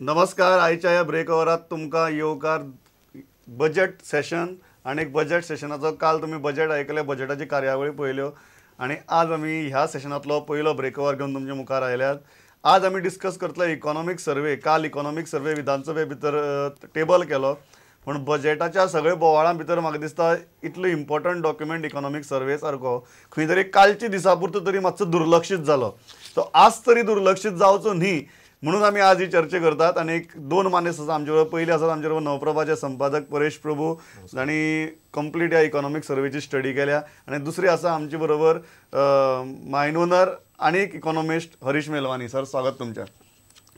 नमस्कार. आयच्या ह्या ब्रेक ओवरात तुमकां येवकार. बजेट सेशन आनी एक बजेट सेशनाचो काल तुमी बजेट आयकले, बजेटाची कार्यावळी पळयल्यो आनी आज आमी ह्या सेशनांतलो पयलो ब्रेक ओवर घेवन तुमच्या मुखार आयल्यात. आज आमी डिस्कस करतले इकॉनॉमीक सर्वे. काल इकॉनॉमीक सर्वे विधानसभे भितर टेबल केलो, पूण बजेटाच्या सगळे बोवाळां भितर म्हाका दिसता इतलो इम्पॉर्टंट डॉक्युमेंट इकॉनॉमीक सर्वे सारको खंय तरी कालच्या दिसा पुरतो तरी मातसो दुर्लक्षीत जालो. सो आज तरी दुर्लक्षीत जावचो न्ही म्हणून आमी आज ही चर्चा करतात. आनी एक दोन मानेस्त आसा आमचे बरोबर. पयलीं आसात आमचे बरोबर नवप्रभाचे संपादक परेश प्रभू, जांणी कंप्लीट ह्या इकॉनॉमीक सर्वेची स्टडी केल्या, आनी दुसरी आसा आमचे बरोबर मायन ओनर आनी एक इकॉनॉमिस्ट हरीश मेलवानी. सर, स्वागत तुमचें.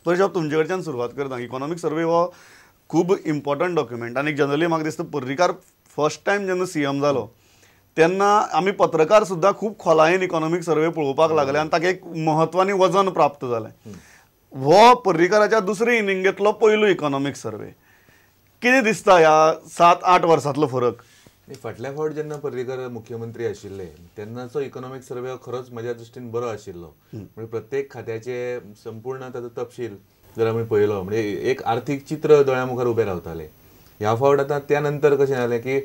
परेश बाब, तुमचे कडच्यान सुरवात करता. इकॉनॉमीक सर्वे हो खूब इम्पॉर्टंट डॉक्युमेंट आनी जनरली म्हाका दिसता पर्रीकार फर्स्ट टायम जेन्ना सीएम जालो तेन्ना आमी पत्रकार सुद्दां खूब खोलायेन इकॉनॉमीक सर्वे पळोवपाक लागले आनी ताका एक म्हत्व आनी वजन प्राप्त जालें. हो पर्रीकाराच्या दुसरे इनिंगेंतलो पयलो इकॉनॉमीक सर्वे. कितें दिसता ह्या 7-8 वर्सांतलो फरक? फाटल्या फावट जेन्ना पर्रीकार मुख्यमंत्री आशिल्ले तेन्नाचो इकॉनॉमीक सर्वे खरोच म्हज्या दृश्टीन बरो आशिल्लो. म्हणजे प्रत्येक खात्याचे संपूर्ण ताचो तपशील जर आमी पळयलो म्हणजे एक आर्थीक चित्र दोळ्या मुखार उबें रावतालें. ह्या फावट आतां त्या नंतर कशें जालें की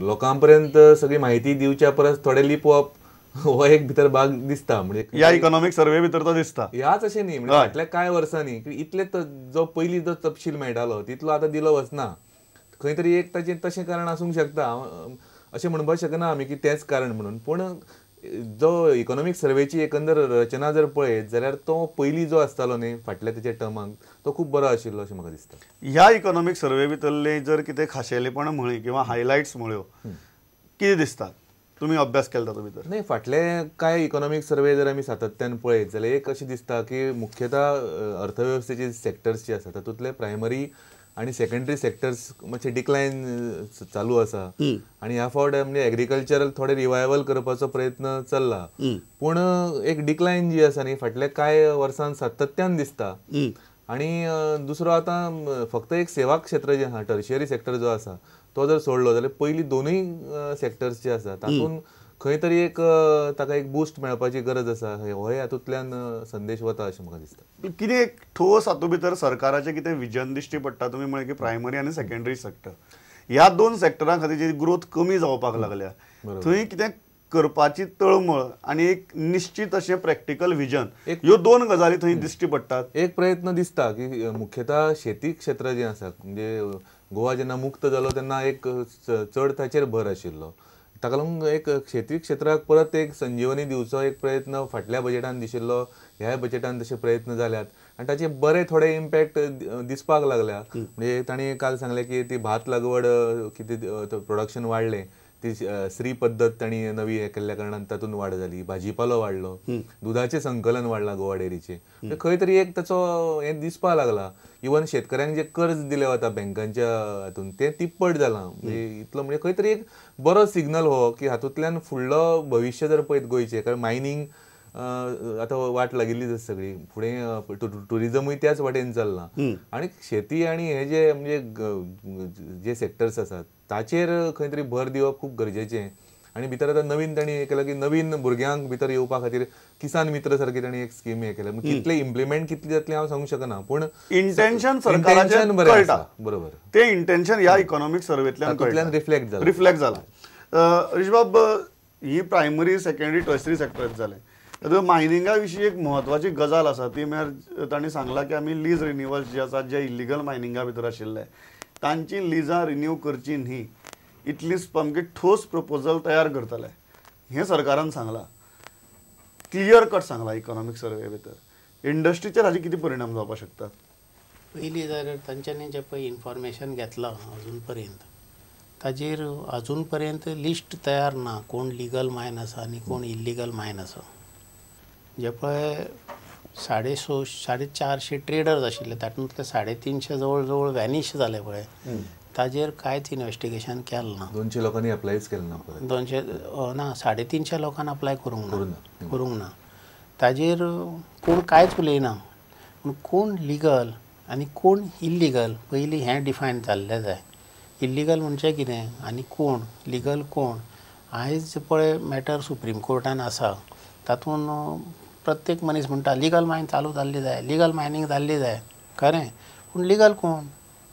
लोकां पर्यंत सगळी म्हायती दिवच्या परस थोडें लिपोवप हो एक भितर भाग दिसता. म्हणजे ह्या इकॉनॉमीक सर्वे भितर तो दिसता ह्याच अशें न्ही, म्हणजे फाटल्या कांय वर्सांनी इतले जो पयलीं जो तपशील मेळटालो तितलो आतां दिलो वचना. खंय तरी एक ताचें तशें कारण आसूंक शकता, अशें म्हणपाक शकना आमी की तेंच कारण म्हणून. पूण जो इकॉनॉमीक सर्वेची एकंदर रचना जर पळयत जाल्यार तो पयलीं जो आसतालो न्ही फाटल्या तेच्या टर्माक तो खूब बरो आशिल्लो अशें म्हाका दिसता. ह्या इकॉनॉमीक सर्वे भितरले जर कितें खाशेलेपणां म्हळीं किंवा हायलायट्स म्हळ्यो कितें दिसतात? तुमी अभ्यास केला तातूंत भितर? नाही, फाटले कांय इकॉनॉमीक सर्वे जर आमी सातत्यान पळयत जाल्यार एक अशें दिसता की मुख्यतः अर्थवेवस्थेचे सेक्टर्स जे आसा तातूंतले प्रायमरी आनी सेकंडरी सेक्टर्स मातशे डिक्लायन चालू आसा. आनी ह्या फावट म्हणजे एग्रीकल्चरल थोडे रिवायवल करपाचो प्रयत्न चल्ला, पूण एक डिक्लायन जी आसा न्ही फाटल्या कांय वर्सांत सातत्यान दिसता. आनी दुसरो आतां फक्त एक सेवा क्षेत्र जें आसा टर्शियरी सेक्टर जो आसा तो जर सोडलो जाल्यार पयलीं दोनूय सेक्टर्स जे आसा तातूंत खंय तरी एक ताका एक बूस्ट मेळपाची गरज आसा. होय हातूंतल्यान संदेश वता अशें म्हाका दिसता. कितें एक ठोस हातूंत भितर सरकाराचें कितें विजन दिश्टी पडटा? तुमी म्हळें की प्रायमरी आनी सेकंडरी सेक्टर ह्या दोन सेक्टरां खातीर जी ग्रोथ कमी जावपाक लागल्या थंय कितें करपाची तळमळ आनी एक निश्चित अशें प्रॅक्टिकल विजन, ह्यो दोन गजाली थंय दिश्टी पडटात. एक प्रयत्न दिसता की मुख्यतः शेती क्षेत्र जें आसा म्हणजे गोवा जेन्ना मुक्त जालो तेन्ना एक चड ताचेर भर आशिल्लो, ताका लागून एक शेती क्षेत्राक परत एक संजीवनी दिवचो एक प्रयत्न फाटल्या बजेटान दिशिल्लो, ह्याय बजेटान तशे प्रयत्न जाल्यात आनी ताचे बरे थोडे इम्पॅक्ट दिसपाक लागल्या. म्हणजे तांणी काल सांगलें की ती भात लागवड कितें प्रोडक्शन वाडलें, ती स्त्री पद्दत तांणी नवी हें केल्ल्या कारणान तातूंत वाड जाली, भाजीपालो वाडलो, दुदाचें संकलन वाडलां गोवा डेअरीचें. खंय तरी एक ताचो हें दिसपाक लागला. इवन शेतकऱ्यांक जें कर्ज दिलें वता बँकांच्या हातूंत तें तिप्पट जालां. म्हणजे इतलो म्हणजे खंय तरी एक बरो सिग्नल हो की हातूंतल्यान फुडलो भविश्य जर पळयत गोंयचें, कारण मायनींग आतां वाट लागिल्लीच आसा सगळी, फुडें ट्युरिजमूय त्याच वाटेन चल्लां आनी शेती आनी हे जे म्हणजे जे सेक्टर्स आसात ताचेर खंय तरी भर दिवप खूब गरजेचें. आनी भितर आतां नवीन तांणी हें केलां की नवीन भुरग्यांक भितर येवपा खातीर किसान मित्र सारकी तांणी एक स्कीम हें केल्या. कितले इम्प्लिमेंट कितली जातली हांव सांगूंक शकना, पूण इंटेन्शन सरकाराचें बरें आसा. बरोबर, तें इंटेन्शन ह्या इकॉनॉमीक सर्वेंतल्यान तातूंतल्यान रिफ्लेक्ट जाला, रिफ्लेक्ट जाला. ऋषबाब, ही प्रायमरी सेकंडरी टर्शरी सेक्टर जालें. तातूंत मायनिंगा विशीं एक म्हत्वाची गजाल आसा ती म्हळ्यार तांणी सांगलां की आमी लीज रिन्युअल्स जे आसात जे इल्लिगल मायनिंगा भितर आशिल्ले तांची लिजां रिन्यू करची न्ही इतली सामकी ठोस प्रपोजल तयार करतले हें सरकारान सांगलां, क्लियर कट सांगलां. इकॉनॉमीक सर्वे भितर इंडस्ट्रीचेर हाजे कितें परिणाम जावपाक शकतात? पयलीं जाल्यार तांच्यांनी जें पळय इन्फॉर्मेशन घेतलां अजून पर्यंत ताजेर अजून पर्यंत लिस्ट तयार ना कोण लिगल मायन आसा आनी कोण इल्लिगल मायन आसा. जे पळय 450 ट्रेडर्स आशिल्ले तातूंतले 350 जवळ जवळ वॅनिश जाले पळय, ताजेर कांयच इन्वेस्टिगेशन केलें ना. 200 लोकांनी अप्लायच केलें ना, 200 ना 350 लोकांनी अप्लाय करूंक ना. ताजेर कोण कांयच उलयना, पूण कोण लिगल आनी कोण इल्लिगल पयलीं हें डिफायन जाल्लें जाय. इल्लिगल म्हणजे कितें आनी कोण लिगल कोण, आयज पळय मॅटर सुप्रीम कोर्टान आसा तातूंत प्रत्येक मनीस म्हणटा लिगल मायन चालू जाल्ली जाय, लिगल मायनींग जाल्ली जाय. खरें, पूण लिगल कोण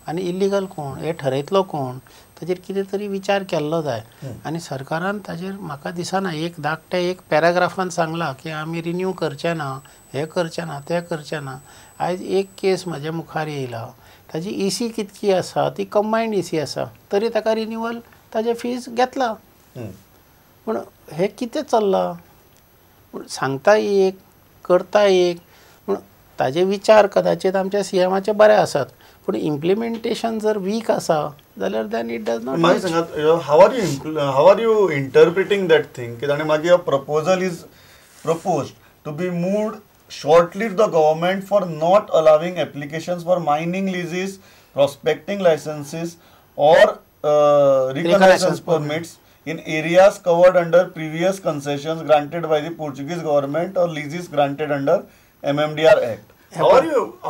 आनी इल्लिगल कोण हें ठरयतलो कोण, ताजेर कितें तरी विचार केल्लो जाय. आनी सरकारान ताजेर म्हाका दिसना एक धाकटें एक पॅराग्राफान सांगलां की आमी रिन्यू करचे ना, हें करचे ना, तें करचे ना. आयज एक केस म्हाज्या मुखार येयला, ताजी इसी कितकी आसा ती कंबायन्ड इसी आसा, तरी ताका रिन्युअल ताजें फीज घेतला. पूण हें कितें चल्लां, पूण सांगता एक करता एक. पूण ताजे विचार कदाचित आमच्या सीएमाचे बरे आसात, पूण इम्प्लिमेंटेशन जर वीक आसा जाल्यार then it does not. मागीर सांगात, how are you interpreting that thing की ताणें मागीर proposal is proposed to be moved shortly to the government for not allowing applications for mining leases, prospecting licences or reconnaissance permits in areas covered under previous concessions granted by the Portuguese government or leases granted under MMDR Act. How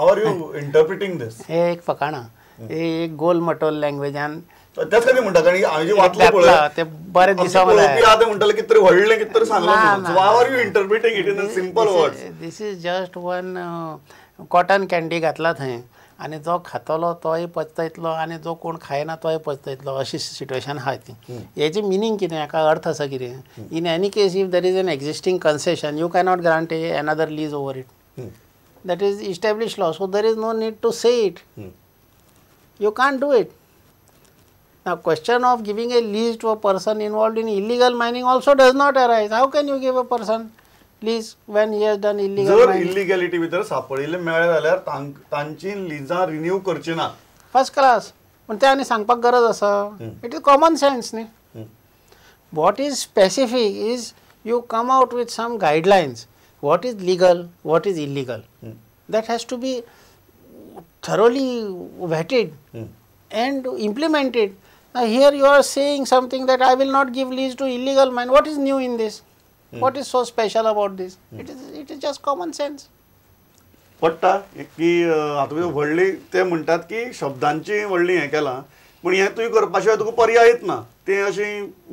are you interpreting this? हे एक फकाणां, हे एक गोल मटोल लँग्वेजान त्याच खातीर म्हणटा, कारण हांवें जें वाचलें पळय ते बरें दिसता आतां म्हणटलें कितें तरी व्हडलें कितें तरी सांगलां. How are you interpreting it in simple words? This is just one cotton candy घातला थंय आनी जो खातलो तोय पचतयतलो आनी जो कोण खायना तोय पचतयतलो, अशी सिट्युएशन आहा ती. हेजें मिनींग कितें, हाका अर्थ आसा कितें? In any case if there is an existing concession you cannot grant a another lease over it. That is established law, so there is no need to say it. You can't do it. Now, question of giving a lease to a person involved in illegal mining also does not arise. How can you give a person lease when he has done illegal जर mining? Illegality भितर सापडिल्ले मेळ्ळे जाल्यार तांची लिजां renew करची ना. First class. पूण तें आनी सांगपाक गरज आसा? It is common sense न्ही. What is specific is you come out with some guidelines. What is legal, what is illegal. That has to be thoroughly vetted and implemented. Now here you are saying something that I will not give lease to illegal mine. What is new in this? What is so special about this? It is just common sense. पडटा की हातूंत व्हडली ते म्हणटात की शब्दांची व्हडली हें केलां, पूण हें तुवें करपा शिवाय तुका पर्यायच ना. ते अशी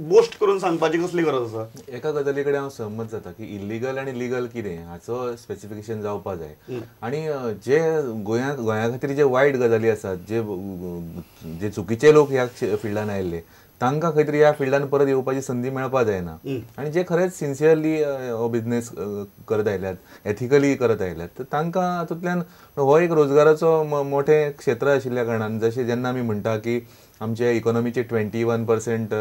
बोस्ट करून सांगपाची कसली गरज आसा? एका गजाली कडेन हांव सहमत जाता की इल्लिगल आनी लिगल कितें हाचो स्पेसिफिकेशन जावपा जाय. आनी जे गोंया खातीर जे वायट गजाली आसात, जे चुकीचे लोक ह्या फिल्डान आयिल्ले तांकां खंय तरी ह्या फिल्डान परत येवपाची संदी मेळपा जायना. आनी जे खरेंच सिन्सियरली हो बिजनेस करत आयल्यात, एथिकली करत आयल्यात, तर तांकां हातूंतल्यान हो एक रोजगाराचो मोठें क्षेत्र आशिल्ल्या कारणान, जशें जेन्ना आमी म्हणटा की आमचे इकॉनॉमीचे 21%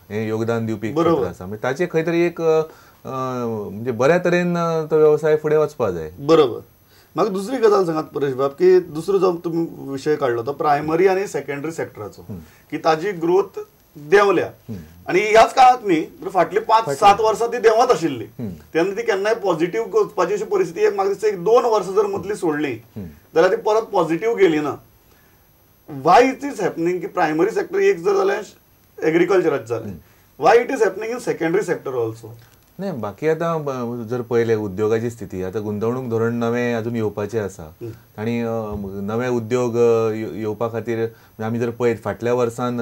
हें योगदान दिवपी क्षेत्र आसा, म्हणजे ताचे खंय तरी एक म्हणजे बऱ्या तरेन तो वेवसाय फुडें वचपा जाय. बरोबर. म्हाका दुसरी गजाल सांगात परेश बाब, की दुसरो जो तुमी विशय काडलो तो प्रायमरी आनी सेकंडरी सेक्टराचो, की ताजी ग्रोथ देंवल्या आनी ह्याच काळांत न्ही तर फाटली 5-7 वर्सां ती देंवत आशिल्ली, तेन्ना ती केन्नाय पॉझिटिव्ह वचपाची अशी परिस्थिती एक म्हाका दिसता 1-2 वर्सां जर मदली सोडली जाल्यार ती परत पॉझिटिव्ह गेली ना. Why it is happening की प्रायमरी सेक्टर एक जर जाल्यार एग्रीकल्चराचें जालें, why it is happening in secondary sector also? नाही, बाकी आतां जर पळयलें उद्योगाची स्थिती, आतां गुंतवणूक धोरण नवें अजून येवपाचें आसा आनी नवे उद्योग येवपा खातीर आमी जर पळयत फाटल्या वर्सान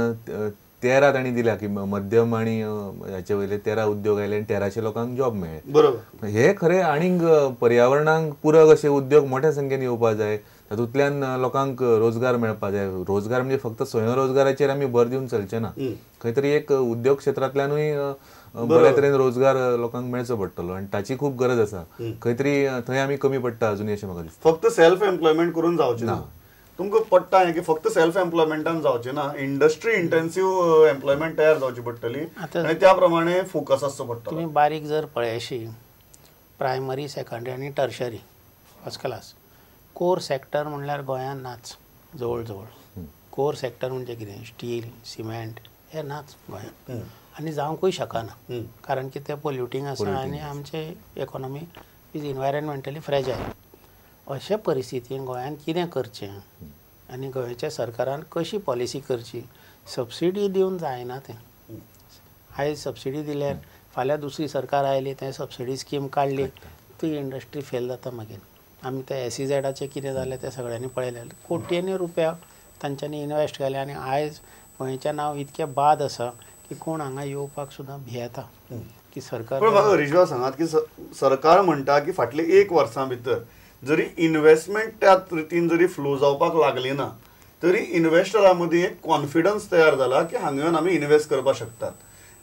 13 तांणी दिल्या की मध्यम आनी हाचे वयले 13 उद्योग आयले आनी 1300 लोकांक जॉब मेळ्ळे. बरोबर. हे खरें आनीक पर्यावरणाक पुरक अशे उद्योग मोठ्या संख्येन येवपा जाय, तातूंतल्यान लोकांक रोजगार मेळपा जाय. रोजगार म्हणजे फक्त स्वयंरोजगाराचेर आमी भर दिवन चलचे ना, खंय तरी एक उद्योग क्षेत्रांतल्यानूय बऱ्या तरेन रोजगार लोकांक मेळचो पडटलो आनी ताची खूब गरज आसा. खंय तरी थंय आमी कमी पडटा अजून अशें म्हाका दिसता. फक्त सेल्फ एम्प्लॉयमेंट करून जावचें ना, तुमकां पडटा हें की फक्त सेल्फ एम्प्लॉयमेंटान जावचें ना, इंडस्ट्री इंटेन्सीव एम्प्लॉयमेंट तयार जावची पडटली आनी त्या प्रमाणे फोकस आसचो पडटलो. तुमी बारीक जर पळयशी प्रायमरी, सेकंडरी आनी tertiary first class core sector म्हणल्यार गोंयांत नाच जवळ जवळ. कोर सेक्टर म्हणजे कितें, स्टील, सिमेंट हे नाच गोंयांत आनी जावंकूय शकना, कारण की ते पोल्युटींग आसा आनी आमचे इकॉनॉमी is इनवायरमेंटली फ्रेजायल. अशे परिस्थितीन गोंयांत कितें करचें आनी गोंयच्या सरकारान कशी पॉलिसी करची? सबसिडी दिवन जायना तें. आयज सबसिडी दिल्यार फाल्यां दुसरी सरकार आयली, तें सबसिडी स्कीम काडली, ती इंडस्ट्री फेल जाता. मागीर आमी ते एसईझेडाचें कितें जालें तें सगळ्यांनी पळयलें, कोट्यांनी रुपया तांच्यांनी इनवेस्ट केले आनी आयज गोंयचें नांव इतकें बाद आसा की कोण हांगा येवपाक सुद्दां भियेता की सरकार. पूण म्हाका हरीश बाब सांगात की सरकार म्हणटा की फाटले 1 वर्सां भितर जरी इन्वेस्टमेंट त्या रितीन जरी फ्लो जावपाक लागली ना तरी इन्वेस्टरा मदीं एक कॉन्फिडन्स तयार जाला की हांगा येवन आमी इन्वेस्ट करपाक शकतात.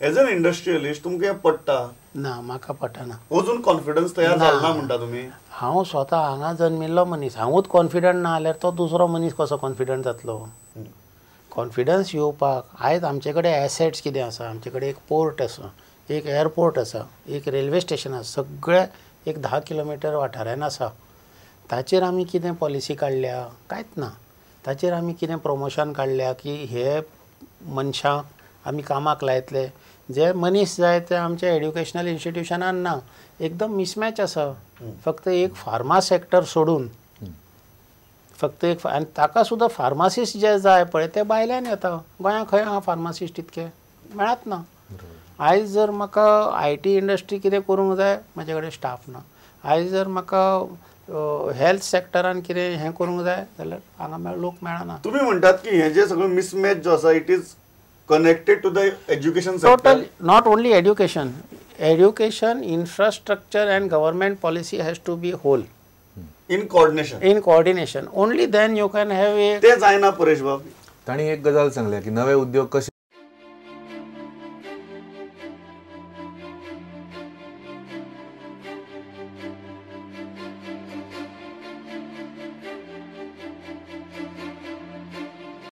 एज एन इंडस्ट्रियलिस्ट तुमकां हें पडटा? ना, म्हाका पटना. अजून कॉन्फिडन्स तयार जालो ना म्हणटा तुमी? हांव स्वता हांगा जन्मिल्लो मनीस, हांवूच कॉन्फिडंट ना जाल्यार तो दुसरो मनीस कसो कॉन्फिडंट जातलो? कॉन्फिडन्स येवपाक आयज आमचे कडेन एसेट्स कितें आसा, आमचे कडेन एक पोर्ट आसा, एक एअरपोर्ट आसा, एक रेल्वे स्टेशन आसा, सगळे एक 10 किलोमिटर वाठारान आसा. ताचेर आमी कितें पॉलिसी काडल्या? कांयच ना. ताचेर आमी कितें प्रमोशन काडल्या की हे मनशांक आमी कामाक लायतले? जे मनीस जाय ते आमच्या एड्युकेशनल इन्स्टिट्युशनान ना, एकदम मिसमॅच आसा. फक्त एक फार्मा सेक्टर सोडून फक्त एक, आनी ताका सुद्दां फार्मासिस्ट जे जाय पळय ते भायल्यान येता. गोंयांत खंय आहा फार्मासिस्ट इतके? मेळत ना. आयज जर म्हाका IT industry कितें करूंक जाय, म्हाजे कडेन स्टाफ ना. आयज जर म्हाका हेल्थ सेक्टरान कितें हें करूंक जाय जाल्यार हांगा लोक मेळना. तुमी म्हणटात की हें जें सगळें मिसमॅच जो आसा it is connected to the education sector. Total, not only education, education infrastructure and government policy has to be whole in coordination. In coordination only then you can have a. तें जायना परेश बाब. तांणी एक गजाल सांगल्या की नवे उद्योग कशे